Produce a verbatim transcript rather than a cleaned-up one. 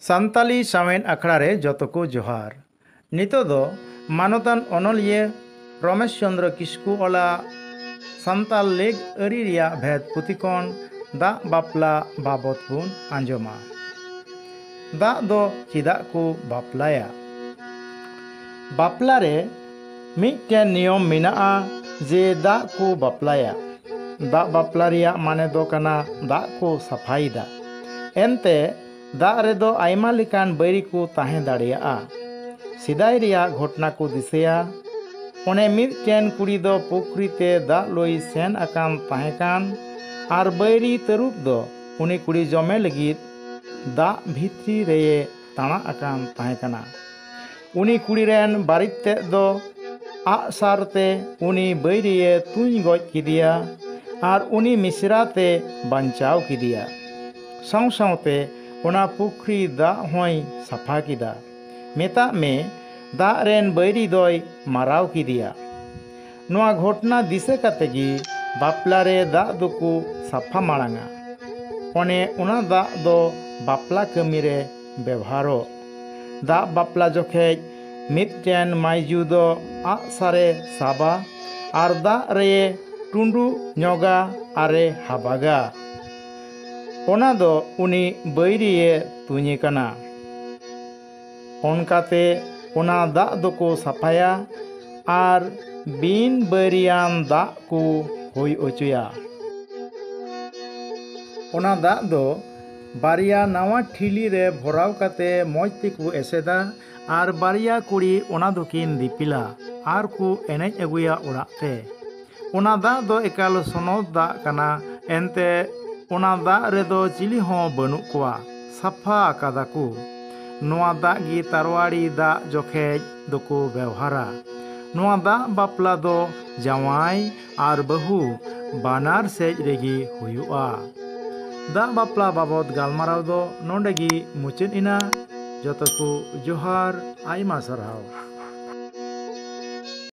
ᱥᱟᱱᱛᱟᱞᱤ ᱥᱟᱶᱦᱮᱫ ᱟᱠᱷᱲᱟ ᱨᱮ ᱡᱚᱛᱚ ᱠᱚ ᱡᱚᱦᱟᱨ᱾ ᱱᱤᱛᱚᱜ ᱫᱚ ᱢᱟᱱᱚᱛᱟᱱ ᱚᱱᱚᱞᱤᱭᱟᱹ ᱨᱚᱢᱮᱥ ᱪᱚᱸᱫᱽᱨᱚ ᱠᱤᱥᱠᱩ ᱚᱞᱟᱜ ᱥᱟᱱᱛᱟᱞ ᱞᱮᱠ ᱟᱹᱨᱤ ᱨᱮᱭᱟᱜ ᱵᱷᱮᱫ ᱯᱩᱛᱷᱤ ᱠᱷᱚᱱ ᱫᱟᱜ ᱵᱟᱯᱞᱟ ᱵᱟᱵᱚᱛ ᱵᱚᱱ ᱟᱸᱡᱚᱢᱟ᱾ ᱫᱟᱜ ᱫᱚ ᱪᱮᱫᱟᱜ ᱠᱚ ᱵᱟᱯᱞᱟᱭᱟ? ᱵᱟᱯᱞᱟ ᱨᱮ ᱢᱤᱫᱴᱮᱱ ᱱᱤᱭᱚᱢ ᱢᱮᱱᱟᱜᱼᱟ ᱡᱮ ᱫᱟᱜ ᱠᱚ ᱵᱟᱯᱞᱟᱭᱟ᱾ ᱫᱟᱜ ᱵᱟᱯᱞᱟ ᱨᱮᱭᱟᱜ ᱢᱟᱱᱮ ᱫᱚ ᱠᱟᱱᱟ ᱫᱟᱜ ᱠᱚ ᱥᱟᱯᱷᱟᱭᱮᱫᱟ᱾ ᱮᱱᱛᱮ ᱫᱟᱜ ᱨᱮᱫᱚ ᱟᱭᱢᱟ ᱞᱮᱠᱟᱱ ᱵᱟᱹᱭᱨᱤ ᱠᱚ ᱛᱟᱦᱮᱸ ᱫᱟᱲᱮᱭᱟᱜᱼᱟ᱾ ᱥᱮᱫᱟᱭ ᱨᱮᱭᱟᱜ ᱜᱷᱚᱴᱱᱟ ᱠᱚ ᱫᱤᱥᱟᱹᱭᱟ᱾ ᱚᱱᱮ ᱢᱤᱫᱴᱮᱱ ᱠᱩᱲᱤ ᱫᱚ ᱯᱩᱠᱷᱨᱤ ᱛᱮ ᱫᱟᱜ ᱞᱩᱭ ᱥᱮᱱ ᱟᱠᱟᱱ ᱛᱟᱦᱮᱸ ᱠᱟᱱ ᱟᱨ ᱵᱟᱹᱭᱨᱤ ᱛᱟᱹᱨᱩᱵ ᱫᱚ ᱩᱱᱤ ᱠᱩᱲᱤ ᱡᱚᱢᱮ ᱞᱟᱹᱜᱤᱫ ᱫᱟᱜ ᱵᱷᱤᱛᱨᱤ ᱨᱮᱭᱮ ᱛᱟᱬᱟᱜ ᱟᱠᱟᱱ ᱛᱟᱦᱮᱸ ᱠᱟᱱᱟ᱾ ᱩᱱᱤ ᱠᱩᱲᱤ ᱨᱮᱱ ᱵᱟᱹᱲᱤᱡ ᱛᱮᱫ ᱫᱚ ᱟᱜᱼᱥᱟᱨ ᱛᱮ ᱩᱱᱤ ᱵᱟᱹᱭᱨᱤᱭᱮ ᱛᱩᱧ ᱜᱚᱡ ᱠᱮᱫᱮᱭᱟ ᱟᱨ ᱩᱱᱤ ᱢᱤᱥᱨᱟ ᱛᱮ ᱵᱟᱧᱪᱟᱣ ᱠᱮᱫᱮᱭᱟ᱾ ᱥᱟᱶ ᱥᱟᱶᱛᱮ ᱚᱱᱟ ᱯᱩᱠᱷᱨᱤ ᱫᱟᱜ ᱦᱚᱸᱭ ᱥᱟᱯᱷᱟ ᱠᱮᱫᱟ᱾ ᱢᱮᱛᱟᱜ ᱢᱮ, ᱫᱟᱜ ᱨᱮᱱ ᱵᱟᱹᱭᱨᱤ ᱫᱚᱭ ᱢᱟᱨᱟᱣ ᱠᱮᱫᱮᱭᱟ᱾ ᱱᱚᱣᱟ ᱜᱷᱚᱴᱱᱟ ᱫᱤᱥᱟᱹ ᱠᱟᱛᱮ ᱜᱮ ᱵᱟᱯᱞᱟ ᱨᱮ ᱫᱟᱜ ᱫᱚᱠᱚ ᱥᱟᱯᱷᱟ ᱢᱟᱲᱟᱝᱟ᱾ ᱚᱱᱮ ᱚᱱᱟ ᱫᱟᱜ ᱫᱚ ᱵᱟᱯᱞᱟ ᱠᱟᱹᱢᱤ ᱨᱮ ᱵᱮᱣᱦᱟᱨᱚᱜ᱾ ᱫᱟᱜ ᱵᱟᱯᱞᱟ ᱡᱚᱠᱷᱮᱡ ᱢᱤᱫᱴᱮᱱ ᱢᱟᱹᱭᱡᱩ ᱫᱚ ᱟᱜᱼᱥᱟᱨᱮ ᱥᱟᱵᱟ ᱟᱨ ᱫᱟᱜ ᱨᱮᱭᱮ ᱴᱩᱸᱰᱩᱜ ᱧᱚᱜᱟ ᱟᱨᱮ ᱦᱟᱵᱟᱜᱟ᱾ ᱚᱱᱟ ᱫᱚ ᱩᱱᱤ ᱵᱟᱹᱭᱨᱤᱭᱮ ᱛᱩᱧᱮ ᱠᱟᱱᱟ᱾ ᱚᱱᱠᱟᱛᱮ ᱚᱱᱟ ᱫᱟᱜ ᱫᱚᱠᱚ ᱥᱟᱯᱷᱟᱭᱟ ᱟᱨ ᱵᱤᱱ ᱵᱟᱹᱭᱨᱤᱭᱟᱱ ᱫᱟᱜ ᱠᱚ ᱦᱩᱭ ᱚᱪᱚᱭᱟ᱾ ᱚᱱᱟ ᱫᱟᱜ ᱫᱚ ᱵᱟᱨᱭᱟ ᱱᱟᱣᱟ ᱴᱷᱤᱞᱤ ᱨᱮ ᱵᱷᱚᱨᱟᱣ ᱠᱟᱛᱮ ᱢᱚᱡᱽ ᱛᱮᱠᱚ ᱮᱥᱮᱫᱟ ᱟᱨ ᱵᱟᱨᱭᱟ ᱠᱩᱲᱤ ᱚᱱᱟ ᱫᱚᱠᱤᱱ ᱫᱤᱯᱤᱞᱟ ᱟᱨ ᱠᱚ ᱮᱱᱮᱡ ᱟᱹᱜᱩᱭᱟ ᱚᱲᱟᱜ ᱛᱮ᱾ ᱚᱱᱟ ᱫᱟᱜ ᱫᱚ ᱮᱠᱟᱞ ᱥᱚᱱᱚᱛ ᱫᱟᱜ ᱠᱟᱱᱟ, ᱮᱱᱛᱮ ᱚᱱᱟ ᱫᱟᱜ ᱨᱮᱫᱚ ᱪᱤᱞᱤ ᱦᱚᱸ ᱵᱟᱹᱱᱩᱜ ᱠᱚᱣᱟ, ᱥᱟᱯᱷᱟ ᱟᱠᱟᱫᱟ ᱠᱚ᱾ ᱱᱚᱣᱟ ᱫᱟᱜ ᱜᱮ ᱛᱟᱨᱣᱟᱲᱤ ᱫᱟᱜ ᱡᱚᱠᱷᱮᱡ ᱫᱚᱠᱚ ᱵᱮᱣᱦᱟᱨᱟ᱾ ᱱᱚᱣᱟ ᱫᱟᱜ ᱵᱟᱯᱞᱟ ᱫᱚ ᱡᱟᱶᱟᱭ ᱟᱨ ᱵᱟᱹᱦᱩ ᱵᱟᱱᱟᱨ ᱥᱮᱡ ᱨᱮᱜᱮ ᱦᱩᱭᱩᱜᱼᱟ᱾ ᱫᱟᱜ ᱵᱟᱯᱞᱟ ᱵᱟᱵᱚᱫ ᱜᱟᱞᱢᱟᱨᱟᱣ ᱫᱚ ᱱᱚᱰᱮ ᱜᱮ ᱢᱩᱪᱟᱹᱫ ᱮᱱᱟ᱾ ᱡᱚᱛᱚ ᱠᱚ ᱡᱚᱦᱟᱨ, ᱟᱭᱢᱟ ᱥᱟᱨᱦᱟᱣ᱾